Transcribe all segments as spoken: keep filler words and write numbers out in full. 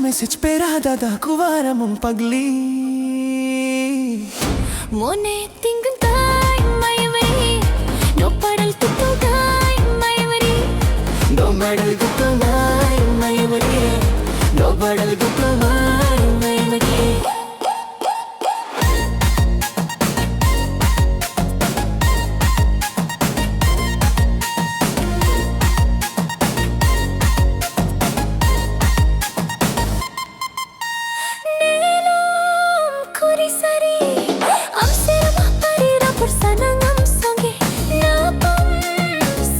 Message ᱯᱮᱲᱟ ᱫᱟᱫᱟ ᱠᱩᱣᱟᱨᱟ ᱢᱚᱝ ᱯᱟᱜᱽᱞᱤ᱾ ᱢᱚᱱᱮ ᱛᱤᱸᱜᱩᱱ ᱛᱟᱭ ᱢᱟᱭᱟᱢ ᱨᱮ, ᱱᱚᱯᱟᱲᱟᱞ ᱛᱩᱛᱩ ᱛᱟᱭ ᱢᱟᱭᱟᱢ ᱨᱮ᱾ ᱱᱚᱯᱟᱲᱟᱞ ᱛᱩᱛᱩ ᱛᱟᱭ ᱢᱟᱭᱟᱢ ᱨᱮ, ᱱᱚᱯᱟᱲᱟᱞ ᱛᱩᱛᱩ ᱛᱟᱭ ᱢᱟᱭᱟᱢ ᱨᱮ᱾ ᱱᱮᱞᱚᱢ ᱠᱩᱨᱤ ᱥᱟᱹᱨᱤ, ᱟᱢ ᱥᱮᱨᱢᱟ ᱯᱟᱹᱨᱤ ᱨᱚᱯᱚᱲ ᱥᱟᱱᱟᱝ ᱟᱢ ᱥᱚᱸᱜᱮ, ᱧᱟᱯᱟᱢ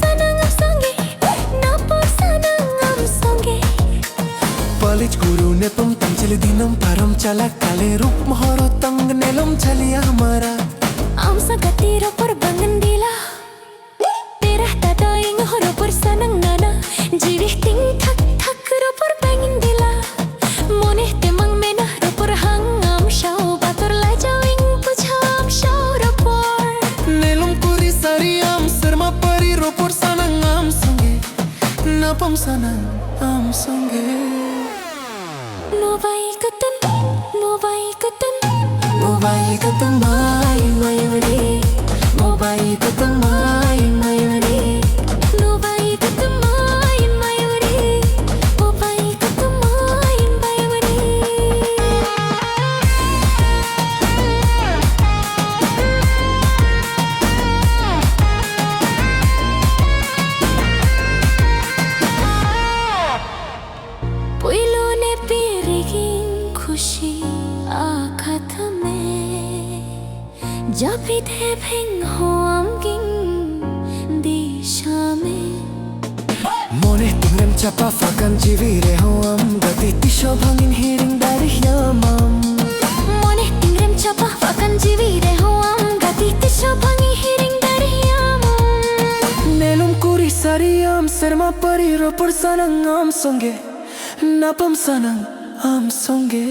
ᱥᱟᱱᱟᱝ ᱟᱢ ᱥᱚᱸᱜᱮ, ᱧᱟᱯᱟᱢ ᱥᱟᱱᱟᱝ ᱟᱢ ᱥᱚᱸᱜᱮ᱾ ᱯᱟᱞᱤᱡ ᱜᱩᱨᱩ ᱱᱮᱯᱚᱢ ᱛᱟᱢ ᱪᱤᱞᱤ ᱫᱤᱱᱟᱹᱢ ᱯᱟᱨᱚᱢ ᱪᱟᱞᱟᱜ ᱠᱟᱞᱮ ᱨᱩᱯ ᱢᱚᱦᱚᱨᱚ ᱛᱟᱝ ᱱᱮᱞᱚᱢ ᱪᱟᱞᱤᱭᱟ ᱢᱟᱨᱟ᱾ ᱟᱢ ᱥᱟᱸᱜᱟᱛᱤ ᱨᱚᱯᱚᱲ ᱵᱟᱝ ᱰᱤᱞᱟ᱾ ᱯᱮᱨᱟ ᱛᱟᱫᱚ ᱤᱧ ᱦᱚᱸ ᱨᱚᱯᱚᱲ ᱥᱟᱱᱟᱝ ᱱᱟᱱᱟ᱾ ᱡᱤᱣᱤ ᱛᱤᱧ ᱛᱷᱟᱠ ᱛᱷᱟᱠ ᱨᱚᱯᱚᱲ ᱵᱟᱝ ᱰᱤᱞᱟ᱾ ᱢᱚᱱᱮ ᱛᱮ ᱢᱟᱝ ᱢᱮᱱᱟ ᱨᱚᱯᱚᱲ ᱦᱟᱝ ᱟᱢ ᱥᱟᱶ ᱵᱟᱛᱚᱨ ᱞᱟᱡᱟᱣ ᱤᱧ ᱵᱩᱡᱷᱟᱹᱣ ᱟᱢ ᱥᱟᱶ ᱨᱚᱯᱚᱲ᱾ ᱱᱮᱞᱚᱢ ᱠᱩᱨᱤ ᱥᱟᱹᱨᱤ ᱟᱢ ᱥᱮᱨᱢᱟ ᱯᱟᱹᱨᱤ ᱨᱚᱯᱚᱲ ᱥᱟᱱᱟᱝ ᱟᱢ ᱥᱚᱸᱜᱮ᱾ ᱧᱟᱯᱟᱢ ᱥᱟᱱᱟᱝ ᱟᱢ ᱥᱚᱸᱜᱮ᱾ ᱢᱳᱵᱟᱭᱤᱞ ᱠᱟᱛᱮᱢ, ᱢᱳᱵᱟᱭᱤᱞ ᱠᱟᱛᱮᱢ, ᱢᱳᱵᱟᱭᱤᱞ ᱠᱟᱛᱮᱢ ᱢᱟᱭ ᱢᱟᱭ ᱨᱮ᱾ ᱢᱳᱵᱟᱭᱤᱞ ᱠᱟᱛᱮᱢ ᱢᱟᱭ ᱢᱟᱭ ᱨᱮ᱾ ᱢᱳᱵᱟᱭᱤᱞ ᱠᱟᱛᱮᱢ ᱢᱟᱭ ᱢᱟᱭ ᱨᱮ᱾ ᱢᱳᱵᱟᱭᱤᱞ ᱠᱟᱛᱮᱢ ᱢᱟᱭ ᱢᱟᱭ ᱨᱮ᱾ ᱯᱩᱭᱞᱩ ᱱᱮᱯᱤᱨ ᱨᱮᱜᱤᱧ ᱠᱷᱩᱥᱤ ᱟᱠᱟᱫ ᱢᱮ᱾ ᱡᱟᱹᱯᱤᱫ ᱦᱮᱵᱷᱮᱱ ᱦᱚᱸ ᱟᱢᱜᱤᱧ ᱫᱤᱥᱟᱹ ᱢᱮ᱾ ᱢᱚᱱᱮ ᱛᱤᱧᱨᱮᱢ ᱪᱟᱯᱟ ᱯᱷᱟᱸᱠᱟᱱ ᱡᱤᱣᱤ ᱨᱮᱦᱚᱸ ᱟᱢ ᱜᱟᱛᱮ ᱛᱤᱥ ᱦᱚᱸ ᱵᱟᱝᱤᱧ ᱦᱤᱲᱤᱧ ᱫᱟᱲᱮᱭᱟᱢᱟᱢ᱾ ᱢᱚᱱᱮ ᱛᱤᱧᱨᱮᱢ ᱪᱟᱯᱟ ᱯᱷᱟᱸᱠᱟᱱ ᱡᱤᱣᱤ ᱨᱮᱦᱚᱸ ᱟᱢ ᱜᱟᱛᱮ ᱛᱤᱥ ᱦᱚᱸ ᱵᱟᱝᱤᱧ ᱦᱤᱲᱤᱧ ᱫᱟᱲᱮᱭᱟᱢᱟᱢ᱾ ᱱᱮᱞᱚᱢ ᱠᱩᱨᱤ ᱥᱟᱹᱨᱤ ᱟᱢ ᱥᱮᱨᱢᱟ ᱯᱟᱹᱨᱤ ᱨᱚᱯᱚᱲ ᱥᱟᱱᱟᱝ ᱟᱢ ᱥᱚᱸᱜᱮ᱾ ᱧᱟᱯᱟᱢ ᱥᱟᱱᱟᱝ ᱟᱢ ᱥᱚᱸᱜᱮ᱾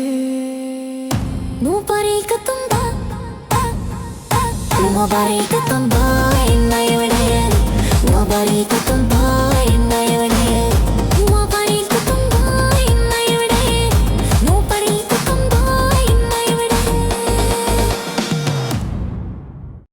ᱱᱩᱯᱟᱨᱤ ᱠᱟᱛᱩᱢ ᱵᱟ, ᱵᱟ, ᱵᱟ, ᱵᱟ᱾ ᱱᱩᱯᱟᱨᱤ ᱠᱟᱛᱩᱢ ᱵᱟ, ᱤᱱᱟᱭ ᱣᱮᱰᱮ᱾ ᱱᱩᱯᱟᱨᱤ ᱠᱟᱛᱩᱢ ᱵᱟ,